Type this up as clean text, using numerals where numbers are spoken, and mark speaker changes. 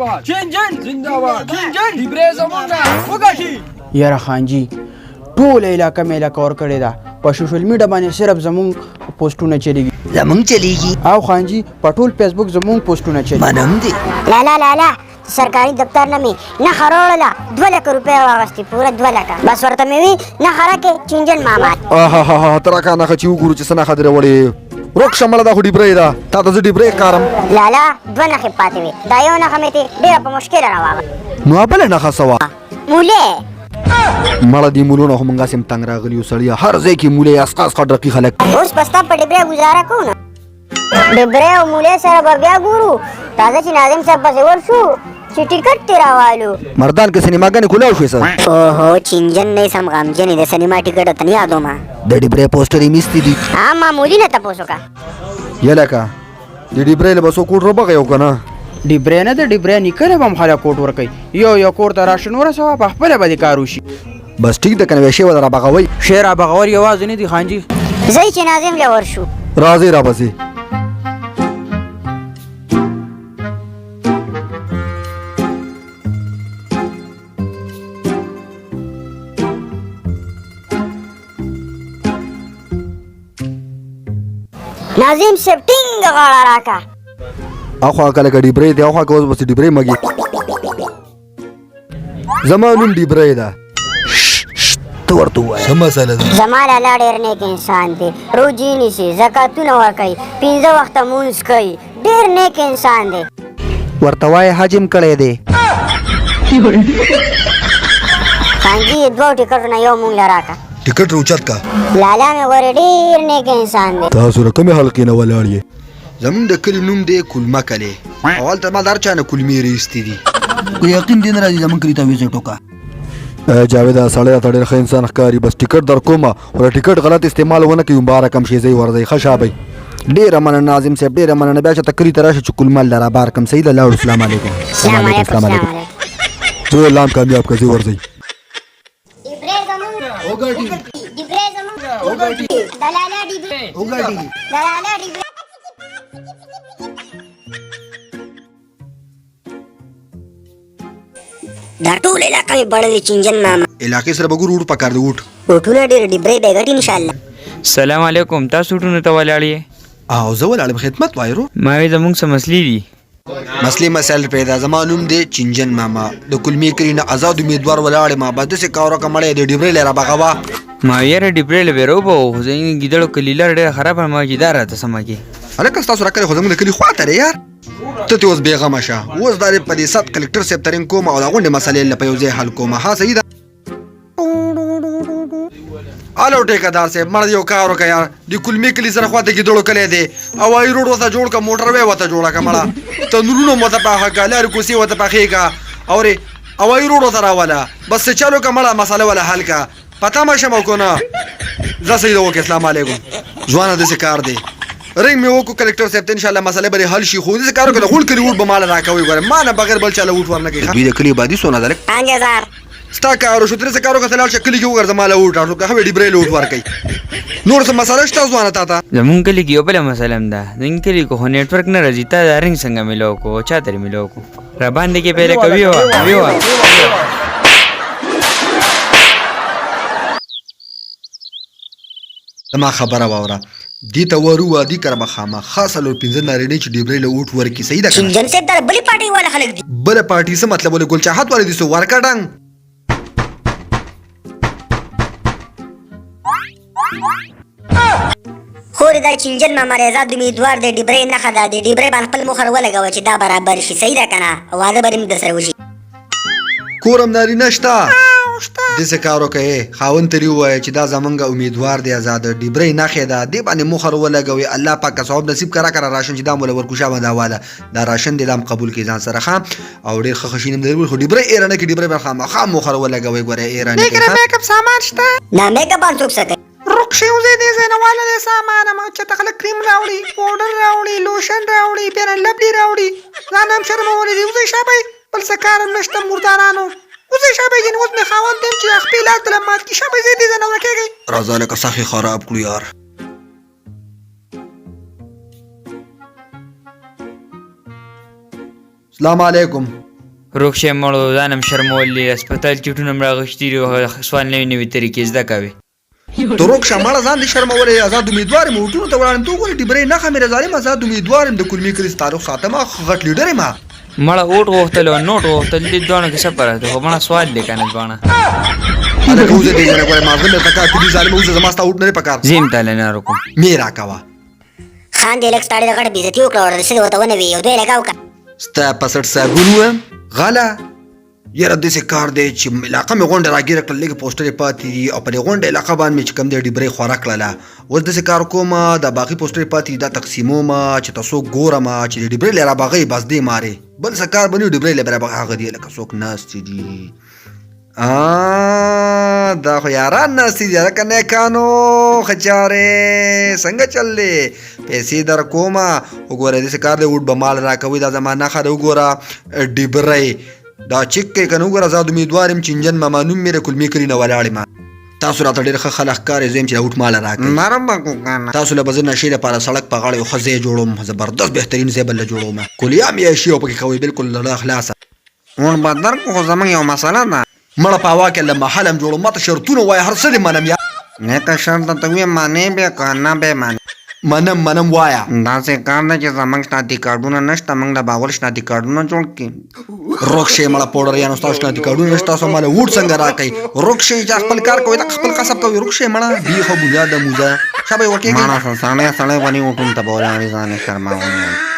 Speaker 1: زنده‌باد، چینجن زنده‌باد، چینجن ډبرې زمونږه وګټي.
Speaker 2: یاره خانجي، ټوله علاقه مې علاقه ورکړې ده. په سوشل میډیا باندې صرف زمونږ پوسټونه چلیږي.
Speaker 3: زمونږ چلیږي؟
Speaker 2: او خانجي، په ټول فیسبوک زمونږ پوسټونه چلیږي.
Speaker 3: منم دې.
Speaker 4: لالا لالا، سرکاري دفتر نه مې نښه راوړله، 2 لکه روپۍ واغستې، پوره 2 لکه. بس ورته مې وي نښه راکې چینجن ماما.
Speaker 5: آهاها، ته راکه نښه چې وګورو چې څه نښه دې راوړې. ورک شه مړه، دا خو ډبرۍ ده. تا ته زه ډبرۍ ښکارم؟
Speaker 4: لالا، دوه نښې پاتې وې، دا یو نښه مې ترې ډېره په مشکله راواغله.
Speaker 5: نو بله نښه څه وه؟
Speaker 4: مولې.
Speaker 5: مړه، دې مولونه خو مونږ هسې هم تنګ راغلي یو سړیه. هر ځای کې مولې، اسقه اسقه ډرقي خلک.
Speaker 4: اوس به ستا په ډبرۍ ګزاره کوو نو ډبرۍ او مولې سره به بیا ګورو. راځه چې ناظم صاحب پسې ورشو چې ټیکټ ترې راوالو.
Speaker 5: مردان کې سینماګانې کولاو شوې څه؟
Speaker 4: اوهو، چینجن نه سم غمجن د سینما ټیکټ ته نه یادومه.
Speaker 5: د ډبرې پوسټر یې میستي دي.
Speaker 4: ها، معمولي نه تپوس وکړه.
Speaker 5: یلکه، د ډبرې له به څوک کوټ روبغی او که نه؟
Speaker 2: ډبرې نه، د ډبرې نیکه له به هم خلک کوټ ورکوي. یو یو کور ته راشن ورسوه، په خپله به دې کار وشي.
Speaker 5: بس ټیک ده که نه؟ شی به رابغوئ.
Speaker 2: شی رابغول یوازې نه دي خانجي.
Speaker 4: ځئ چې ناظم له ورشو.
Speaker 5: راځئ راپسې.
Speaker 4: ناظم صاحب، ټینګه غاړه راکه.
Speaker 5: اخوا کله که ډبرې دی، اخوا که اوس بس ډبرې مګي. زما نوم ډبرې ده. ته ورته ووایه.
Speaker 6: څه مسله ده؟
Speaker 4: زما لالا ډېر نیک انسان دی، روجې نیسي، زکاتونه ورکوي، پنځه وخته مونځ کوي، ډېر نیک انسان دی.
Speaker 5: ورته وایه حج هم کړی دی.
Speaker 4: خانجي، دوو ټیکټو نه یو مونږ له راکه.
Speaker 6: ټیکټ روچت کا.
Speaker 4: لالا مې غورې ډېر نیک انسان دی.
Speaker 6: تاسو له کومې حلقې نه ولاړ یې؟
Speaker 5: زمونږ د کلي نوم دی کولمه کلی، او هلته ما د هر چا نه کولمې راایستې دي.
Speaker 3: که یقین دې نه راځي، زمونږ کلي ته ویزټ وکړه.
Speaker 5: جاویده سړی راته ډېر ښه انسان ښکاري. بس ټیکټ در کومه، خو د ټیکټ غلط استعمال ونه کوي. مبارک هم شي، ځئ ورځئ. ښه شابئ. ډېره مننه ناظم صاحب، ډېره مننه. بیا چې ته کلي ته راشې چې کولمه له رابار کم. صحیح ده، لاړو. سلام علیکم.
Speaker 4: سلام علیکم، سلام علیکم.
Speaker 5: زه الله هم کامیاب کړه، ځئ ورځئ.
Speaker 4: ډبرې زمونږ
Speaker 6: وګټي.
Speaker 4: ډبرې زمونږ
Speaker 6: وګټي.
Speaker 4: د لالا ډبرې.
Speaker 6: وګټي.
Speaker 4: د لالا ډبرې. دا ټول علاقه مې بړلې چینجن ماما.
Speaker 5: علاقې سره به ګورو، ووټ پکار دی، ووټ.
Speaker 4: ووټونه ډېر، ډبرې به ګټي انشاءالله.
Speaker 7: سلام علیکم، تاسو ټونو ته ولاړ یې؟
Speaker 5: او زه ولاړم، خدمت وای ورور.
Speaker 7: ما وی زمونږ څه مسلې دي.
Speaker 5: مسلې مسایل پیدا. زما نوم دی چینجن ماما، د کلمې کلي نه ازاد امیدوار ولاړ ما. بس داسې کار وکړه مړی، د ډبرې له رابغوه.
Speaker 7: ما یاره ډبرې له به روبه، خو زمونږ ګیدړو کلي لاره ډېره خرابه، ما چې دا راته سمه کړي.
Speaker 5: هلکه، ستاسو راکړی خو زموږ د کلي خواته دی یار. ته ترې اوس بېغمه شه. اوس دا دی په دې سات کلکټر صاحب ته رنګ کوم او دا غونډې مسلې له په یو ځای حل کوم. ها، صحیح ده. الو ټیکهدار صاحب، مړه یو کار وکړه یار، د کلمې کلي سره خواته ګیدړو کلی دی، هوایي روډ ورته جوړ که، موټر وی ورته جوړه که مړه، تنورونه هم ورته پاخه که، لارې کوڅې ورته پخې که، اورې هوایي روډ ورته راوله. بس څه چل وکړه مړه، مسله وله حل که، پته مه شم او که نه. ځه، صحیح ده، وکړه. اسلام علیکم. ځوانه، داسې کار دی، رنګ مې وکړو کلکټر صاحب ته، انشاءالله مسله به دې حل شي. خو داسې کار وکړه، د غوړ کلي ووټ به ماله راکوي. ګوره، ما نه بغیر بل چا له ووټ ورنه کوي. دوی د کلي آبادي څونه ده؟ لږ
Speaker 4: 5000.
Speaker 5: ستا کار وشو، ترې څه کار وکړه، ته لاړ شه کلي کې وګرځه، ما له ووټ راټول کړه. ښه، ډبرې له ووټ ورکوي. نور څه مسله شته ځوانه تا ته؟
Speaker 7: زمونږ کلي کې یو بله مسله هم ده. زمونږ کلي کې خو نیټورک نه راځي. تا دا رنګ څنګه میلاو کو او چا ترې میلاو کو؟ را باندې کې پیله کوي وه وی وه.
Speaker 5: زما خبره واوره، دې ته ورو دي کره به خامخا څلور پنځه نارینه چې ډبرې له ووټ ورکړي. صحیح ده که نه؟
Speaker 4: چینجن صاحب، دا بلې پارټۍ والا خلک دي.
Speaker 5: بله پارټي څه مطلب؟ ولې ګل چاهت والے دي څه؟ ورکه ډنګ.
Speaker 4: خورې، دا چینجن ماما دی، ازاد امیدوار دی، ډبرې نښه ده. د ډبرې باندې خپل مخر ولګوه چې دا برابر شي. صحیح ده که نه؟ واده به دې موږ درسره وشي.
Speaker 5: کورم نارینه شته؟ داسې کار وکړه، خاوند ته دې ووایه چې دا زمونږ امیدوار دی ازاد، ډبرۍ نښې ده، دې باندې مخر ولګوي. الله پاک که ثواب نصیب کړه کره راشن چې دا مو له ورکو. شابه، دا واله، دا راشن دې دام قبول کړي ځان سره. ښه، او ډېر ښه ښه شي هم درول، خو ډبرۍ ایره نه کړي. ډبرۍ باندې خامخا مخر ولګوئ، ګوره، ایره نه کړي.
Speaker 8: میک اپ سامان شته؟
Speaker 4: دا میک اپ باندې څوک څه کوي؟
Speaker 8: رک شي وزې دې ځای نه، واله دې سامان ما چې ته خلک کریم راوړي، پوډر راوړي، لوشن راوړي، فیر اینډ لفلی راوړي. ځان هم شرمولې دي. وځئ شابه، بل څه کار هم نشته مردارانو. وځئ شابه، ګینې اوس مې خاوند دی چې خپې لاس دله مات کړي. شابه، ځئ دې ځای نه، ورکېږئ.
Speaker 5: راځه لکه، سخې خراب کړو یار. سلام علیکم.
Speaker 7: روک شې مړو، ځان هم شرمول دي، هسپتال چټونه هم راغشتي دي، سوال نوې نوې طریقې زده کوي.
Speaker 5: ته روک شه مړه، ځان دې شرمولی. ازاد امیدوار یم، ووټونو ته ولاړ یم. ته وګوره ډبرۍ نښه مې ده ظالمه، ازاد امیدوار یم، د کولمې کلي تعلق ساتم، غټ لیډر یم.
Speaker 7: مړه اوټ غوښتل او نوټ غوښتل، دې دواړو کې څه فرق دی؟ خو مړه سوال دی که نه دواړه.
Speaker 5: هلکه وځه دې ځای نه، ګوره مازغه مې پکار کړي ظالمه، وځه زما ستا ووټ نه دی پکار.
Speaker 7: زه یې هم تاله نه رکوم.
Speaker 5: مې راکوه.
Speaker 4: خان دې لږ ستاړي د غټه بېعزتي وکړه، ورته څه دې ورته ونه وي، یو دوی لګاو که.
Speaker 5: ستا په څټ صابون ووایم غله. یاره داسې کار دی چې علاقه مې غونډه راګیره کړه، لږې پوسټرې پاتې دي او په دې غونډه علاقه باندې مې چې کوم دی ډبرۍ خوره کړله. اوس داسې کار کوم، دا باقي پوسټرې پاتې دي دا تقسیموم، چې ته څوک ګورم چې د ډبرۍ له رابغوي، بس دې مارې بل څه کار به نه وي، ډبرۍ له به رابغوي. هغه دي لکه څوک ناست دي، دا خو یاران ناست دي. هلکه نیکانو ښه څنګه چل دی؟ پیسې در کومه، وګوره داسې کار دی، ووټ به مال راکوي، دا زما نښه ده، وګوره ډبرۍ دا چک کوي که نه. وګوره ازاد امیدوار یم، چینجن ماما نوم مې د کولمې کلي نه ولاړ یم. تاسو راته ډېر ښه خلک ښکارئ، زه یم چې دا ووټ ماله راکړئ.
Speaker 8: نرم به کو که نه؟
Speaker 5: تاسو له به زه نشې لپاره سړک په غاړه یو ښه ځای جوړوم، زبردست بهترین ځای به له جوړوم، کلیام یې شي او پکې کوئ، بلکل زړه خلاصه.
Speaker 8: ووټ به درکړو خو زموږ یو مسله ده.
Speaker 5: مړه په هوا کې له محل هم جوړوم، ماته شرطونه وایه، هر څه دې منم یا.
Speaker 8: نیکه شرط درته ووایم، منې به که نه به منې؟
Speaker 5: منم منم وایه.
Speaker 8: داسې کار دی چې زموږ شناختي کارډونه نشته، موږ له به اول شناختي کارډونه جوړ کړي.
Speaker 5: روک شئ مړه پوډریانو، ستاسو شناختي کارډونه نشته، تاسو ماله ووټ څنګه راکئ؟ روک شئ، چې خپل کار کوئ، دغه خپل کسب کوئ، روک شئ مړه، بیخه بنیاده موزه شابه یې ورکېږئ.
Speaker 8: مړه سړی سړی غني ووټونو ته به ولاړ وي، ځان یې شرمولی.